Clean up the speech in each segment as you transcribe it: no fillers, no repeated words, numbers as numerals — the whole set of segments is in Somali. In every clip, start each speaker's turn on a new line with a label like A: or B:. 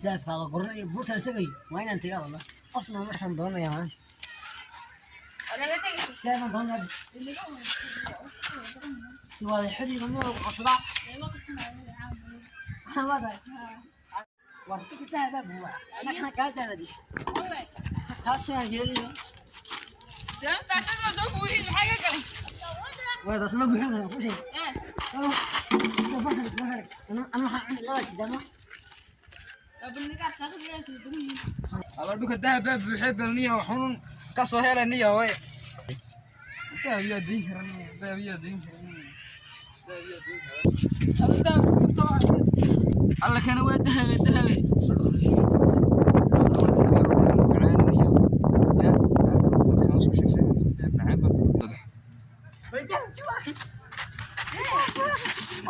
A: Dahabka la qoranayo buurta la sagayo waa inaan tagaa wallah. Qofna markaan doonaya maanta. Dahabaan doonaya. Waa la xidhi ma qabsadaa. Waxaan leedahay. War dadka dahabaa buuxa. Anagana gaajaanadi. Taasaan yeelayo. Waa taas ma buuxin ku sheeg. Ana waxaan cuni laba sidama.
B: Alla dhulka dahab baa buuxay balniya waxuun ka soo helaniya way dahab yaa deyn karaniya dahab yaa deyn karaniya dahab yaa deyn karaniya alla dahab ku tawaa alla kana waa dahabe dahabe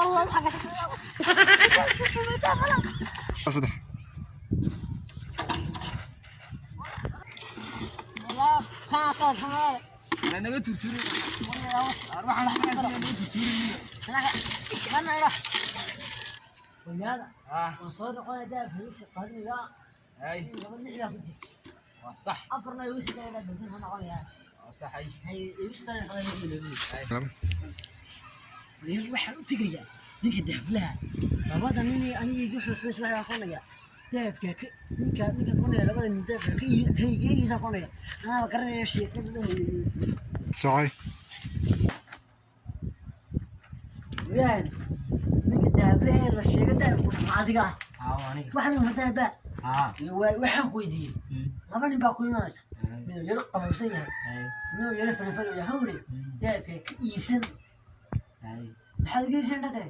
A: Allah xaga.
B: Saddex.
A: Wallah kan askar kan.
B: Naga turturi waxaan naga turturi.
A: Ana ila. Walaal.
B: Ah.
A: Waan soo noqonaya dahabka iisi qaadinayaa.
B: Hay.
A: Laba lix baa ku jirta.
B: Waa sax.
A: Afarna igu sii daynaa doonta ma noqonayaa.
B: Waa sax ay.
A: Hay igu sii daynaa xoolaha. Waxaan u tegayaa ninka dahablaha. Labada nin ee aniga igu xuxuus waxaan qonayaa. Dahabka ka ninka ninka qonaya labada nin dahabka ka ka iibisa qonaya. Anaa garanaya sheekada.
C: Socay.
A: Wilaan ninka dahablaha la sheegay dahabku adiga ah. Waxaan u dahabaa. Waxaan ku weydiiyey. Laba nin baa ku imanaysa. Mid yar qabowsan yahay. Mid yar farfar yahay hawle. Dahabka ka iibsan. Maxaad iga iibsan dhadhe?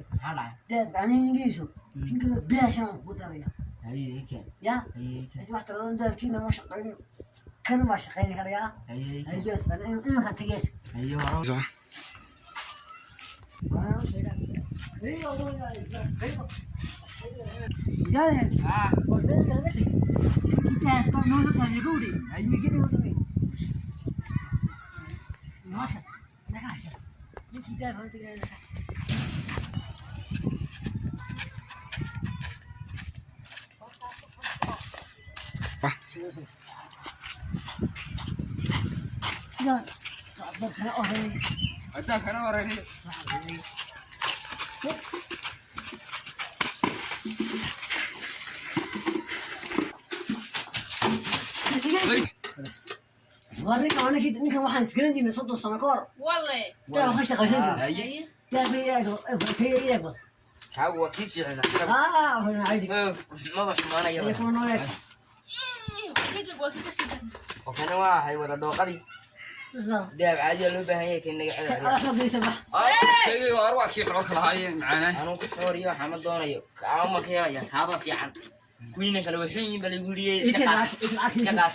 A: Dahabka aniga iga iibso. Ninka bilaashan aan kugu daraya. Ya? Inta wax tiraahdo dahabkiina ma shaqeynayo. Kan ma shaqeyn karayaa. Hayo imanka tagaysa.
C: Soco.
B: Ah. Dahabkana wareegay.
A: Ninkan waxaan isgaran jirnay 30 sano ka hor. Daa ka shaqaysan jiray. Daa iyaga.
D: Kaagu waa kii fiicnaa.
A: Ah, waxaan caadi.
D: Maba xumaanaya.
A: Ee kuma nool.
D: Oo kana waa hay wada dhooqadii.
A: Tisna.
D: Dahab caadi aa loo baahan yahay kan naga celi.
A: Ala khadaysa wax.
B: Kaygii waa arwaa kii xoolka lahaayeen macaanaa.
D: Anuu ku xooriyo waxaa ma doonayo. Kaaba ma ka helaya kaaba fiican. Kuwiina kale waxay yihiin bal igu yidhi iska qaat. Iska qaat.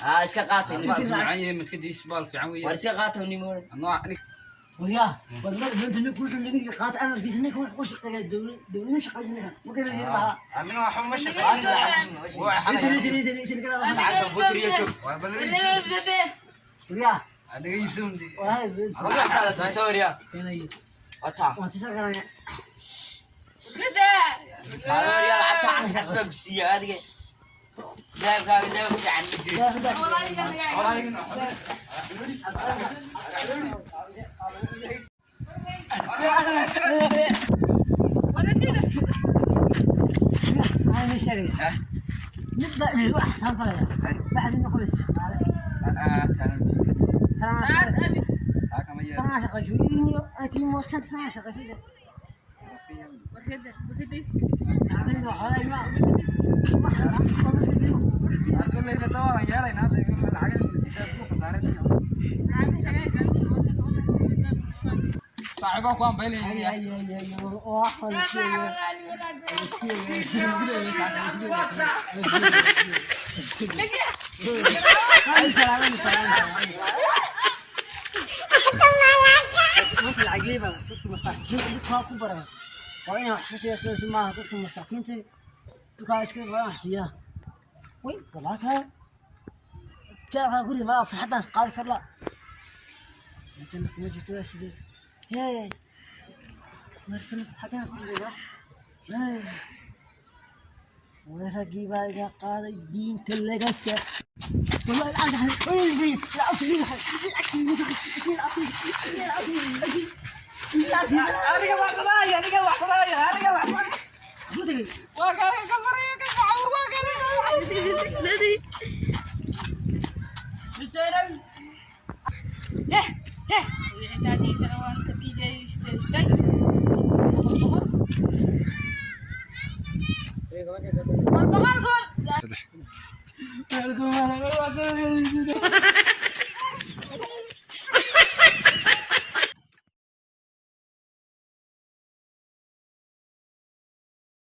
D: Aa iska qaatay.
B: Baalku macaan yahay madkadiis baal fiican weeye.
D: War iska qaatay nimo.
B: Nooc nig
A: Wariyaa, war doonta ninku wuxuu naga qaatay amarkiisa ninka wuxuu ku shaqeeyaa dowlad dowlad shaqeeyaa ninka. Ma garanaysid baa.
B: Aniga waxa ma shaqeyn. Waa
A: Itiri
B: xanaya.
A: itiri itiri itiri kala.
D: Lacagta butriyo joog.
B: Waa bal iibsan.
A: Wariyaa,
B: Aniga iibsan.
A: waa
D: Lacagtaada sii soo riyaa.
A: keenay.
D: Wataa.
A: Waan tisa garanaya.
D: Kaaba riyaa lacagta cas cas baa ku siiya adiga. Dahabkaaga dahab fiican ma jiro.
A: Ana sheegay. Mid baa igu axsaan falaya. Bacdi noqon shaqaale.
B: Ah, kana.
A: Tan
B: Kama yeelo.
A: tan shaqayso. Intii mooskan tan shaqayso. Aniga xoolaha ma
B: Kullayna dawaan yeelayna hadda lacag ku khasaaranaya. Saaxiibaan ku ambaylayay.
A: Maanta lacag liiba dadka masaakiinta dadka ku baray waa inay wax iska siiyaan maaha dadka masaakiinta dadka iska waa wax siiyaa way walaata jaa guriga malaa farxaddaan qaadi karla intan kuma jirto waa sidee hee markan xaggana ku jira. Raggii baa iga qaaday diinta laga sa والله العظيم.
B: Adiga waxsadaya, adiga waxsadaya, adiga waxsadaya. Waa kaga ka maraya ka kacawr, waa kaga.
E: Boqol boqol gool.
C: Saddex.